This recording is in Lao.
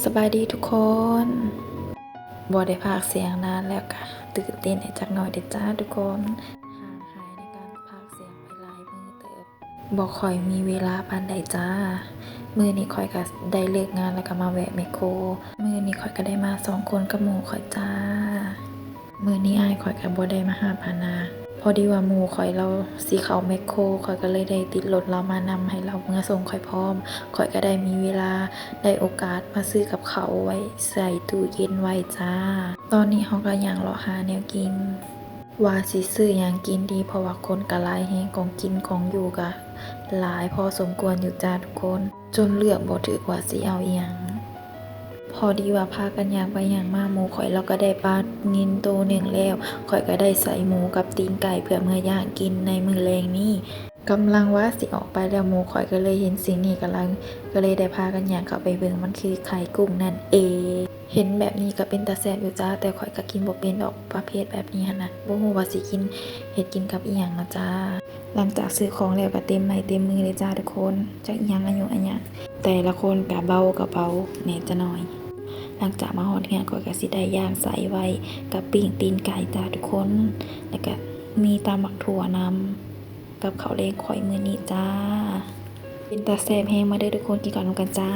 ສະບາຍດີທຸກຄົນ ບໍ່ໄດ້ພາກສຽງນານແລ້ວ ກະຕື່ນເຕັ້ນແດ່ຈັກໜ້ອຍເດ້ຈ້າທຸກຄົນ. ຫ່າງຫາຍໃນການພາກສຽງໄປຫຼາຍມື້ເຕີບ ບໍ່ຄ່ອຍມີເວລາປານໃດຈ້າ. ມື້ນີ້ຂ້ອຍກະໄດ້ເລີກງານແລ້ວກະມາແວະແມັກໂຄ. ມື້ນີ້ຂ້ອຍກະໄດ້ມາສອງຄົນກັບໝູ່ຂ້ອຍຈ້າ. ມື້ນີ້ອ້າຍຂ້ອຍກະບໍ່ໄດ້ມາຮັບຫັ້ນນາ ພໍດີວ່າໝູ່ຂ້ອຍລາວຊິເຂົ້າແມັກໂຄ ຂ້ອຍກະເລີຍໄດ້ຕິດລົດລາວມານຳ ໃຫ້ລາວເມືອສົ່ງຂ້ອຍພ້ອມ. ຂ້ອຍກະໄດ້ມີເວລາ ໄດ້ໂອກາດມາຊື້ກັບເຂົ້າໄວ້ໃສ່ຕູ້ເຢັນໄວ້ຈ້າ. ຕອນນີ້ເຮົາກະຍ່າງເລາະຫາແນວກິນ ວ່າຊິຊື້ຫຍັງກິນດີ ເພາະວ່າຄົນກະຫຼາຍແຮງ ຂອງກິນຂອງຢູ່ກະຫຼາຍພໍສົມຄວນຢູ່ຈ້າທຸກຄົນ ຈົນເລືອກບໍ່ຖືກວ່າຊິເອົາອີ່ຫຍັງ. ພໍດີວ່າພາກັນຍ່າງໄປຍ່າງມາ ໝູ່ຂ້ອຍລາວກະໄດ້ປານິນໂຕໜຶ່ງແລ້ວ ຂ້ອຍກະໄດ້ໃສ່ໝູກັບຕີນໄກ່ ເພື່ອເມືອຍ່າງກິນໃນມື້ແລງນີ້. ກຳລັງວ່າຊິອອກໄປແລ້ວ ໝູ່ຂ້ອຍກະເລີຍເຫັນສິ່ງນີ້ ກຳລັງ ກະເລີຍໄດ້ພາກັນຍ່າງເຂົ້າໄປເບິ່ງ ມັນຄືໄຂ່ກຸ້ງນັ້ນເອງ. ເຫັນແບບນີ້ກະເປັນຕາແຊບຢູ່ຈ້າ ແຕ່ຂ້ອຍກະກິນບໍ່ເປັນດອກ ປະເພດແບບນີ້ຫັ້ນນະ ບໍ່ຮູ້ວ່າຊິກິນ ເຮັດກິນກັບອີ່ຫຍັງນະຈ້າ. ຫຼັງຈາກຊື້ຂອງແລ້ວກະເຕັມໄມ້ເຕັມມືເລີຍຈ້າທຸກຄົນ ຈັກອີ່ຫຍັງອາຍຸອາຫຍັງ ແຕ່ລະຄົນກະເບົາກະເບົາແດ່ຈັກໜ້ອຍ. ຫຼັງຈາກມາຮອດເຮືອນ ຂ້ອຍກະຊິໄດ້ຍ່າງໃສ່ໄວ້ກັບປີ້ງຕີນໄກ່ຈ້າທຸກຄົນ ແລ້ວກະມີຕຳບັກຖົ່ວນຳ ກັບເຂົ້າແລງຂ້ອຍມື້ນີ້ຈ້າ. ເປັນຕາແຊບແຮງ ມາເດີທຸກຄົນ ກິນເຂົ້ານຳກັນຈ້າ.